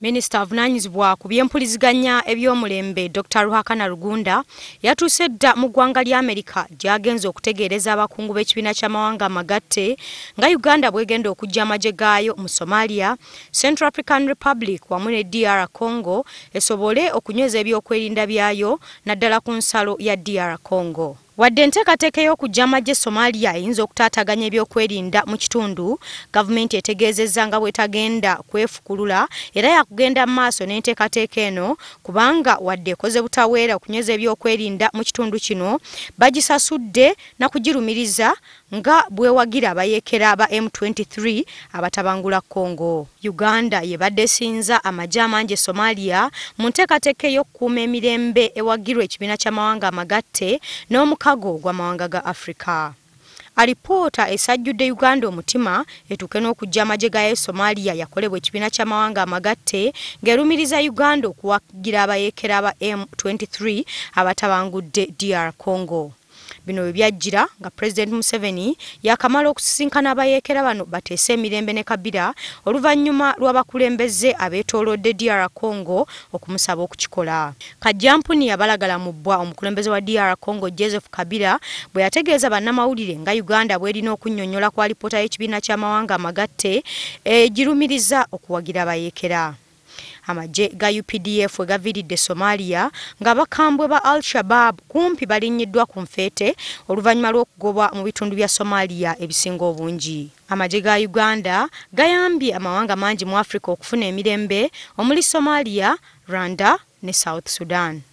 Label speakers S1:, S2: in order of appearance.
S1: Minisita avunaanyizibwa ku byempuliziganya eby'omulembe Dr. Ruhakana Rugunda yatuuse dda mu ggwanga lya Amerika gy'agenze okutegeereza abakungu b'ekibiina ky'amawanga amagatte nga Uganda bw'egenda okuggya amagye gaayo mu Somalia, Central African Republic wamu ne DR Congo esobole okunyweza ebyokwerinda byayo naddala ku nsalo ya DR Congo. Wadde enteekateeka ey'okuggya amagye Somalia eyinza okutaataaganya ebyokwerinda mu kitundu, gavumenti etegeezezza nga bw'etagenda kwefukulula era yakugenda mu maaso n'enteekateeka eno kubanga wadde ekoze butaweera okunyweza ebyokwerinda mu kitundu kino, bagisasudde na kugirumiriza nga bwewagira abayeekera ba M23 abatabangula Congo. Uganda yebadde esinza amagye amangi e Somalia mu nteekateeka ey'okukuuma emirembe ewagirwa ekibiina ky'amawanga amagatte n'omukago gw'amawanga ga Afrika. Alipoota esajjudde Uganda omutima etuuke n'okuggya amagye gaayo e Somalia yakolebwa ekibiina ky'amawanga amagatte ng'erumiriza Uganda okuwagira abayeekera ba M23 abatabangudde DR Congo. Bino bwe byajjira nga Pulezidenti Museveni yakamala okusisinkana abayeekera bano bateese emirembe ne Kabila oluvannyuma lw'abakulembeze abeetoolodde DR Congo okumusaba okukikola. Kajjampuni yabalagala mu bbwa omukulembeze wa DR Congo Joseph Kabila bwe yategeeza bannamawulire nga Uganda bw'erina okunnyonnyola ku alipoota y'ekibiina ky'amawanga amagatte egirumiriza okuwagira abayeekera. Amagye ga UPDF we gaviiridde Somalia ng'abakambwe ba Al-Shabaab kumpi balinnyiddwa ku nfeete oluvannyuma lw'okugobwa mu bitundu bya Somalia ebisinga obungi. Amagye ga Uganda gayambye amawanga mangi mu Africa okufuna emirembe omuli Somalia, Rwanda ne South Sudan.